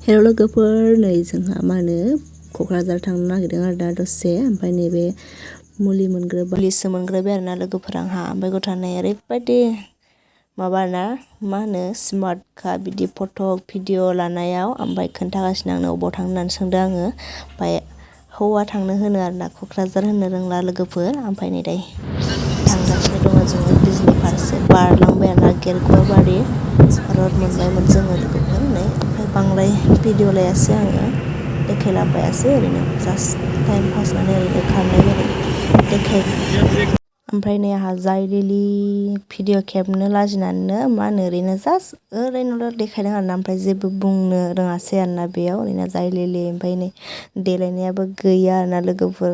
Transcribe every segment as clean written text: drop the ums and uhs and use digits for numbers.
हेल' लोगोफोर, नै जोंहा मा होनो क'क्राझार थांनो नागिरदों आरो दा दसे। ओमफ्राय नैबे मुलिसो मोनग्रोबाय आरो ना लोगोफोर आंहा। ओमफ्राय गथ'आ ओरैबायदि माबा आरोना मा होनो स्मार्टखा बिदि फट' भिडिअ लानायाव। ओमफ्राय खोन्थागासिनो आंनो अबाव थांनो होननानै सोंदों आङो। ओमफ्राय हौवा थांनो होनो आरो ना, क'क्राझार होननो रोंला लोगोफोर। ओमफ्राय नै दायो थांगासिनो दङ जोङो बिजनि फारसे बारलांबाय आरो ना गेरगुवाबारि रड मोनबायमोन जोङो लोगोफोर। नै ओमफ्राय बांद्राय भिडिअ लायासै आङो, देखायलाबायासै, ओरैनो जास्ट टाइम पास माने ओरैनो खारनाय बायदि देखाय। ओमफ्राय नै आंहा जायलिलि भिडिअ खेबनो लाजिनानैनो मा होनो ओरैनो जास्ट ओरैनोल' देखायदों आरो ना। ओमफ्राय जेबो बुंनो रोङासै आरो ना बेयाव, ओरैनो जायलिलि। ओमफ्राय नै देलायनायाबो गैया आरो ना लोगोफोर।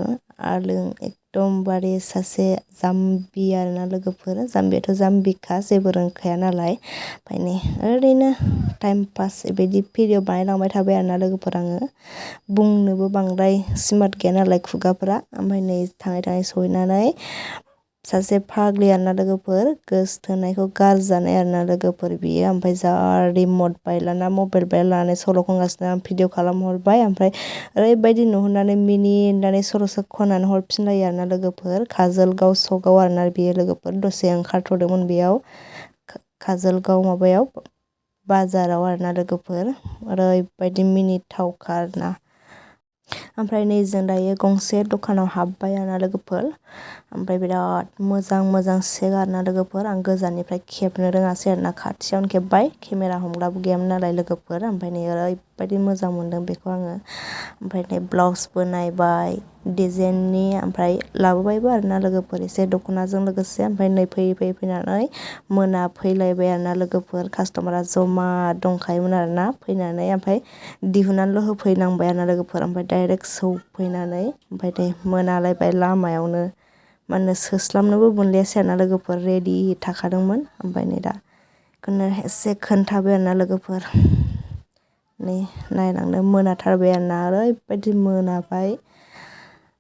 आरो एकदमबारे सासे जाम्बि आरो ना लोगोफोर। जाम्बियाथ' जाम्बिखा, जेबो रोंखाया नालाय। ओमफ्राय नै ओरैनो टाइम पास बेबायदि भिडिअ बानायलांबाय थाबाय आरो ना लोगोफोर आङो। बुंनोबो बांद्राय स्मार्ट गैया नालाय खुगाफ्रा। ओमफ्राय नै थाङै थाङै सहैनानै सासे फाग्लि आरो ना लोगोफोर, गोसथोनायखौ गारजानाय आरो ना लोगोफोर बियो। ओमफ्राय जा रिमट बायलाना मबाइल बायलानानै सल' खनगासिनो, आं भिडिअ खालामहरबाय। ओमफ्राय ओरैबायदि नुहोनानै मिनिनानै सल'सो खननानै हरफिनलायो आरो ना लोगोफोर। काजलगाव सगाव आरो ना बियो लोगोफोर। दसे ओंखारथ'दोंमोन बेयाव काजलगाव माबायाव बाजाराव आरो ना लोगोफोर। ओरैबायदि मिनिथावखा आरो ना। ओमफ्राय नै जों दायो गंसे दखानाव हाबबाय आरो ना लोगोफोर। ओमफ्राय बिराद मोजां मोजां सेक आरो ना लोगोफोर। आं गोजाननिफ्राय खेबनो रोङासै आरो ना, खाथियावनो खेबबाय, केमेरा हमग्राबो गैयामोन नालाय लोगोफोर। ओमफ्राय नै ओरैबायदि मोजां मोनदों बेखौ आङो। ओमफ्राय नै ब्लाउसबो नायबाय डिजाइननि, ओमफ्राय लाबोबायबो आरो ना लोगोफोर एसे दख'नाजों लोगोसे। ओमफ्राय नै फैयै फैनानै मोनाफैलायबाय आरो ना लोगोफोर। कास्टमारा जमा दंखायोमोन आरो ना। फैनानै ओमफ्राय दिहुननानैल' होफैनांबाय आरो ना लोगोफोर। ओमफ्राय डाइरेक्ट सौफैनानै ओमफ्राय नै मोनालायबाय लामायावनो। माने सोस्लाबनोबो मोनलायासै आरो ना लोगोफोर, रेडि थाखादोंमोन। ओमफ्राय नै दा बेखौनो एसे खोन्थाबाय आरो ना लोगोफोर। नै नायलांनो मोनाथारबाय आरो ना, ओरैबायदि मोनाबाय।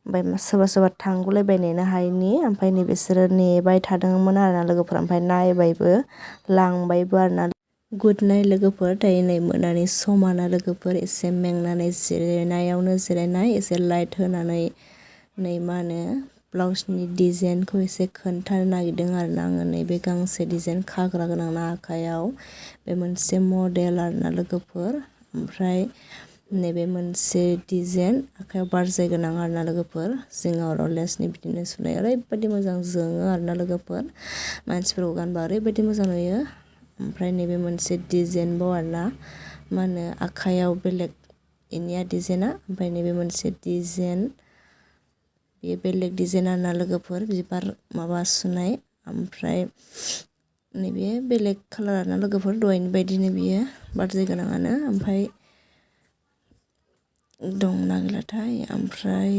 ओमफ्राय सोरबा सोरबा थांगुलायबाय नेनो हायिनि। ओमफ्राय नै बिसोरो नेबाय थादोंमोन आरो ना लोगोफोर। ओमफ्राय नायबायबो, लांबायबो आरो ना। गुड नाइट लोगोफोर। दायो नै मोनानि समाना लोगोफोर, एसे मेंनानै जिरायनायावनो जिरायनाय, एसे लाइट होनानै नै मा होनो ब्लाउसनि डिजाइनखौ एसे खोन्थानो नागिरदों आरो ना आङो। नैबे गांसे डिजाइन खाग्रा गोनां ना आखाइयाव, बे मोनसे मडेल आरो ना लोगोफोर। ओमफ्राय नैबे मोनसे डिजाइन आखाइयाव बारजाय गोनां आरो ना लोगोफोर। जिङाव रलेक्सनि बिदिनो सुनाय ओरैबायदि मोजां जोङो आरो ना लोगोफोर। मानसिफोरखौ गानबा ओरैबायदि मोजां नुयो। ओमफ्राय नैबे मोनसे डिजाइनबाव आरो ना, मा होनो आखाइयाव बेलेग इनिया डिजाइना। ओमफ्राय नैबे मोनसे डिजाइन, बेयो बेलेग डिजाइन आरो ना लोगोफोर, बिबार माबा सुनाय। ओमफ्राय नैबे बेलेग कालार आरो ना लोगोफोर, दहायनि बायदिनो बियो बारजाय गोनाङानो। ओमफ्राय दंना गैलाथाय। ओमफ्राय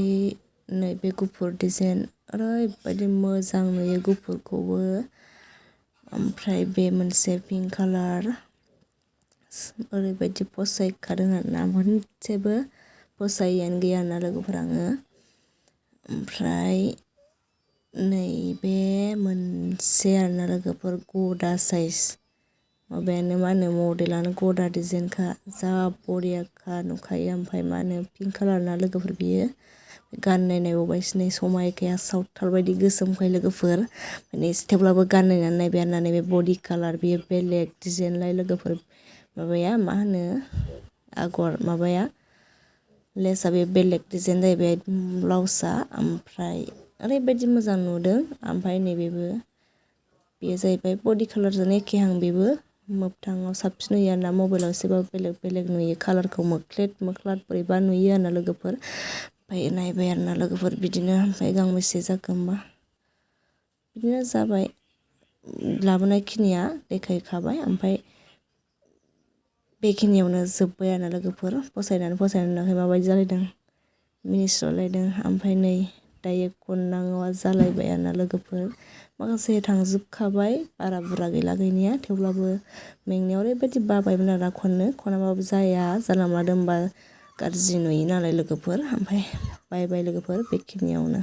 नैबे गुफुर डिजाइन, ओरैबायदि मोजां नुयो गुफुरखौबो। ओमफ्राय बे मोनसे पिंक कालार, ओरैबायदि फसायखादों आरो ना, मोनसेबो फसायैयानो गैया आरो ना लोगोफोर आङो। ओमफ्राय नैबे मोनसे आरो ना लोगोफोर गदा साइज, माबायानो मा होनो मडेलानो गदा डिजाइनखा, जा बरियाखा नुखायो। ओमफ्राय मा होनो पिंक कालार ना लोगोफोर बियो। गाननाय नायबावबायसो नै, समायखाया सावथाल बायदि गोसोमखाय लोगोफोर। माने थेवब्लाबो गाननायनानै नायबाय आरो ना। नैबे बडि कालार, बेयो बेलेग डिजाइनलाय लोगोफोर। माबाया मा होनो आगर माबाया लेसआ बे बेलेग डिजाइन जाहैबाय ब्लाउसआ। ओमफ्राय ओरैबायदि मोजां नुदों। ओमफ्राय नैबेबो, बेयो जाहैबाय बडि कालारजों एखेहां, बेबो मोगथाङाव साबसिन नुयो आरो ना, मबाइलाव एसेबाबो बेलेग बेलेग नुयो कालारखौ, मोख्लेट मोख्लाद बोरैबा नुयो आरो ना लोगोफोर। ओमफ्राय नायबाय आरो ना लोगोफोर बिदिनो। ओमफ्राय गांबेसे जाखो होमबा, बिदिनो जाबाय लाबोनाय खिनिया देखायखाबाय। ओमफ्राय बेखिनियावनो जोब्बाय आरो ना लोगोफोर। फसायनानै नुवाखै माबायदि जालायदों, मिनिस्लुलायदों। ओमफ्राय नै दायो खननांगौआ जालायबाय आरो ना लोगोफोर। माखासे थांजोबखाबाय, बारा बुरजा गैला गैनाया, थेवब्लाबो मेंनायाव ओरैबायदि बाबायमोन आरो ना खनाबाबो जाया, जानला मोनला दोनबा गाज्रि नुयो नालाय लोगोफोर। ओमफ्राय बाय बाय लोगोफोर, बेखिनियावनो।